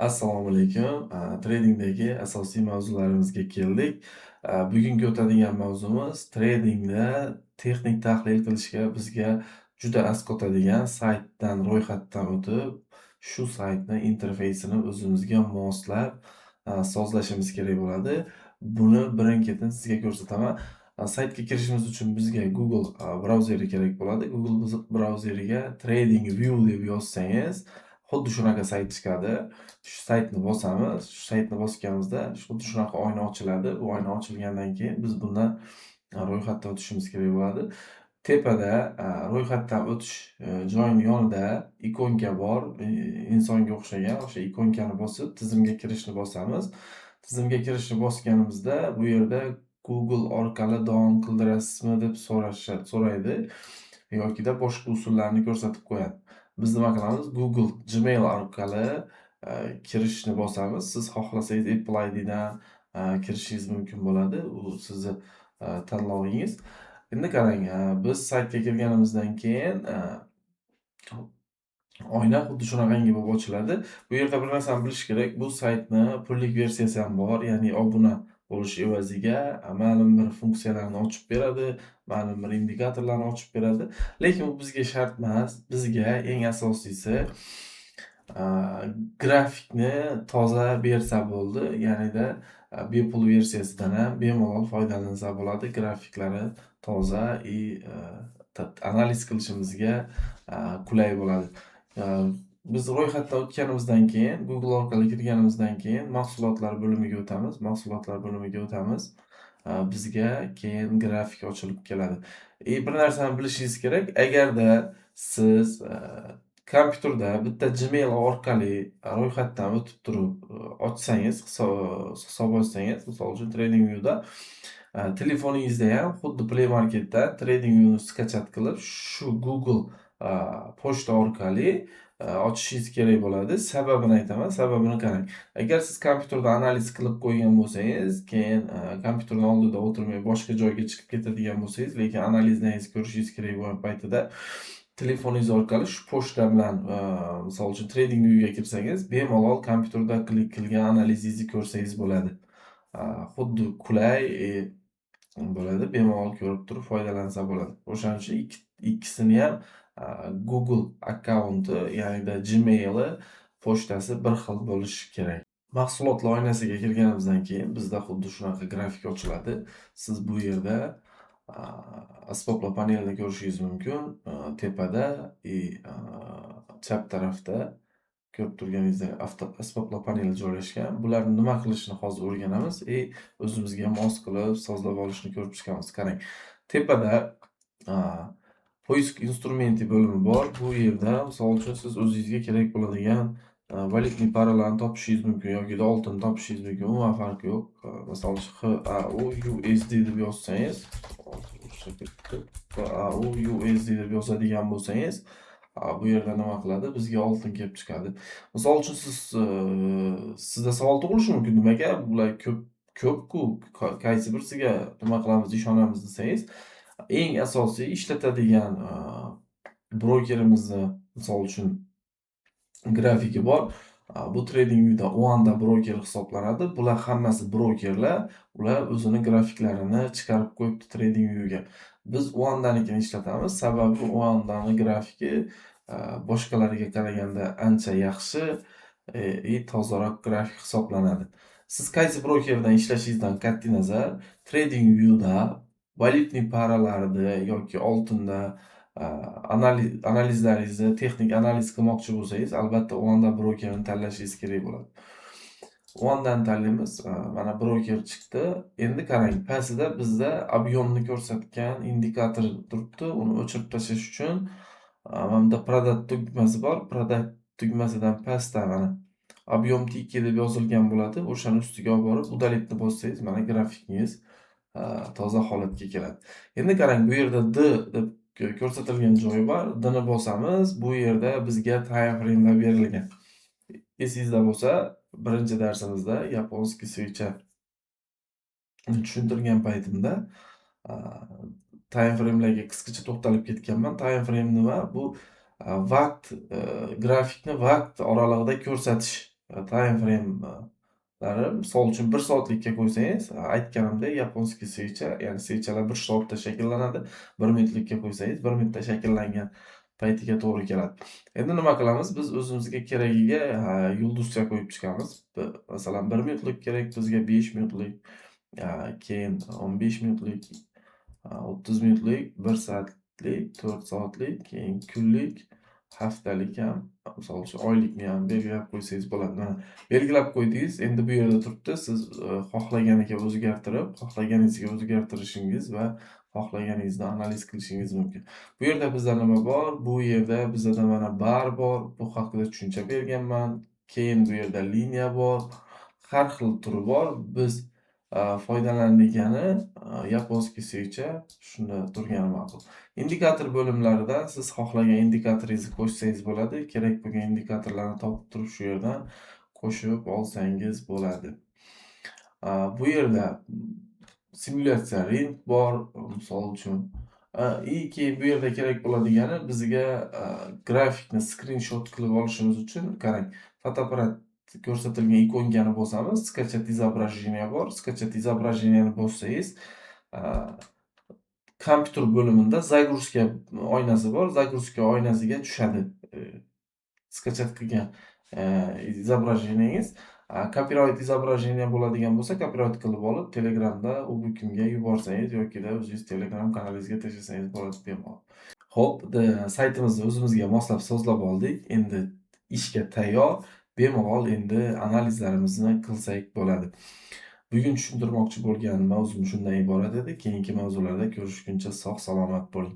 Assalomu alaykum. Tradingdagi asosiy mavzularimizga keldik. Bugungi o'tadigan mavzumiz tradingda texnik tahlil qilishga bizga juda asqotadigan saytdan ro'yxatdan o'tib, shu saytni interfeysini o'zimizga moslab, sozlashimiz kerak bo'ladi. Buni birin-ketin sizga ko'rsataman. Saytga kirishimiz uchun bizga Google brauzeri kerak bo'ladi. Google brauzeriga TradingView deb yozsangiz, xuddi shunaqa sayt chiqadi. Shu saytni bosamiz. Shu saytni bosganimizda xuddi shunaqa oyna ochiladi. Bu oyna ochilgandan keyin biz bundan ro'yxatdan o'tishimiz kerak bo'ladi. Tepada ro'yxatdan o'tish joyini yonida ikonka bor, insonga o'xshagan. O'sha ikonkani bosib, tizimga kirishni bosamiz. Tizimga kirishni bosganimizda bu yerda Google orqali davom qildirasizmi deb so'raydi yokida boshqa usullarni ko'rsatib qo'yadi. Biz nima qilamiz? Google Gmail orqali kirishni bosamiz. Siz xohlasangiz Apple IDdan kirishingiz mumkin bo'ladi. U sizni tanlovingiz. Endi qarang, biz saytga kirganimizdan keyin oyna xuddi shunaqangi bo'lib ochiladi. Bu yerda bir narsani bilish kerak. Bu saytni pullik versiyasi ham bor, ya'ni obuna bo'lish evaziga ma'lum bir funksiyalarni ochib beradi, ma'lum bir indikatorlarni ochib beradi. Lekin bu bizga shart emas. Bizga eng asosiysi grafikni toza bersa bo'ldi. Ya'nida bepul versiyasidan ham bemalol foydalansa bo'ladi. Grafiklari toza и analiz qilishimizga qulay bo'ladi. Biz ro'yxatdan o'tganimizdan keyin, Google orqali kirganimizdan keyin mahsulotlar bo'limiga o'tamiz. Mahsulotlar bo'limiga o'tamiz. Bizga keyin grafik ochilib keladi. И bir narsani bilishingiz kerak, agarda siz kompyuterda bitta Gmail orqali ro'yxatdan o'tib turib ochsangiz, hisob ochsangiz, misol uchun TradingViewda, telefoningizda ham xuddi Play Marketdan TradingViewni скачать qilib, shu Google pochta orqali ochishingiz kerak bo'ladi. Sababini aytaman, sababini qarang. Agar siz kompyuterda analiz qilib qo'ygan bo'lsangiz, keyin kompyuterni oldida o'tirmay boshqa joyga chiqib ketadigan bo'lsangiz, lekin analizlaringizni ko'rishingiz kerak bo'lgan paytida telefoningiz orqali shu pochta bilan, misol uchun, TradingViewga kirsangiz, bemalol kompyuterda qilgan analizingizni ko'rsangiz bo'ladi. Xuddi qulay bo'ladi, bemalol ko'rib turib foydalansa bo'ladi. O'shaning uchun ikkisini ham Google akkaunti, ya'nida Gmaili pochtasi bir xil bo'lishi kerak. Mahsulotlar oynasiga kirganimizdan keyin bizda xuddi shunaqa grafik ochiladi. Siz bu yerda asboblar panelini ko'rishingiz mumkin. Tepada и chap tarafda ko'rib turganingizdek asboblar paneli joylashgan. Bularni nima qilishini hozir o'rganamiz и o'zimizga mos qilib sozlab olishni ko'rib chiqamiz. Qarang, tepada "Поиск инструменты" bo'limi bor. Bu yerda, misol uchun, siz o'zingizga kerak bo'ladigan валютный пара larni topishingiz mumkin yokida oltinni topishingiz mumkin. Umuman farqi yo'q. Misol uchun, XAU USD deb yozsangiz, XAU USD deb yozadigan bo'lsangiz, bu yerda nima qiladi? Bizga oltin kelib chiqadi. Misol uchun, sizda savol tug'ilishi mumkin. Nimaga bular ko'p ko'p-ku, qaysi birisiga nima qilamiz, ishonamiz desangiz, eng asosiy ishlatadigan brokerimizni, misol uchun, grafiki bor. Bu TradingViewda Oanda broker hisoblanadi. Bular hammasi brokerlar. Ular o'zini grafiklarini chiqarib qo'yibdi TradingViewga. Biz Oandanikini ishlatamiz. Sababi Oandani grafiki boshqalariga qaraganda ancha yaxshi и tozaroq grafik hisoblanadi. Siz qaysi brokerdan ishlashingizdan qat'iy nazar, TradingViewda валютный пара larda yoki oltinda analizlaringizni texnik analiz qilmoqchi bo'lsangiz, albatta Oanda brokerini tanlashingiz kerak bo'ladi. Oandani tanlaymiz. Mana broker chiqdi. Endi qarang, pastida bizda объем ni ko'rsatgan indikator turibdi. Uni o'chirib tashlash uchun mana bunda "Продать" tugmasi bor. "Продать" tugmasidan pastda mana "Объем тики" deb yozilgan bo'ladi. O'shani ustiga olib borib "Удалить" ni bossangiz, mana grafikingiz toza holatga keladi. Endi qarang, bu yerda D deb ko'rsatilgan joyi bor. D ni bosamiz. Bu yerda bizga time frame'lar berilgan. Esingizda bo'lsa, birinchi darsimizda японский свеча tushuntirgan paytimda time frame'larga qisqacha to'xtalib ketganman. Time frame nima? Bu vaqt, grafikni vaqt oralig'ida ko'rsatish. Time frame'lari, misol uchun, 1 soatlikka qo'ysangiz, aytganimdek, японский свеча, ya'ni свеча lar 1 soatda shakllanadi. 1 minutlikka qo'ysangiz, 1 minutda shakllangan paytiga to'g'ri keladi. Endi nima qilamiz? Biz o'zimizga keragiga yulduzcha qo'yib chiqamiz. Masalan, 1 minutlik kerak bizga, 5 minutlik, keyin 15 minutlik, 30 minutlik, 1 soatlik, 4 soatlik, keyin kunlik, haftalik ham, misol uchun, oylikni ham belgilab qo'ysangiz bo'ladi. Mana, belgilab qo'ydingiz, endi bu yerda turibdi. Siz xohlaganiga o'zgartirib, xohlaganingizga o'zgartirishingiz va xohlaganingizni analiz qilishingiz mumkin. Bu yerda bizda nima bor? Bu yerda bizada mana bar bor. Bu haqida tushuncha berganman. Keyin bu yerda liniya bor. Har xil turi bor. Biz foydalanadigani японский свеча, shunda turgani ma'qul. Indikator bo'limlaridan siz xohlagan indikatoringizni qo'shsangiz bo'ladi. Kerak bo'lgan indikatorlarni topib turib, shu yerdan qo'shib olsangiz bo'ladi. Bu yerda simulyatsiya ring bor, misol uchun. И keyin bu yerda kerak bo'ladigani bizga grafikni skrinshot qilib olishimiz uchun, qarang, fotoapparat ko'rsatilgan ikonkani bosamiz, "Скачать изображение" bor. "Скачать изображение" ni bossangiz, kompyuter bo'limida загрузка oynasi bor. Загрузка oynasiga tushadi скачать qilgan изображение ngiz. Copyright изображение bo'ladigan bo'lsa, copyright qilib olib, Telegramda u bu kimga yuborsangiz yokida o'zingiz Telegram kanalingizga tashlasangiz bo'ladi bemalol. Xo'p, saytimizni o'zimizga moslab sozlab oldik. Endi ishga tayyor. Bemalol endi analizlarimizni qilsak bo'ladi. Bugun tushuntirmoqchi bo'lgan mavzum shundan iborat edi. Keyingi mavzularda ko'rishguncha sog' salomat bo'ling.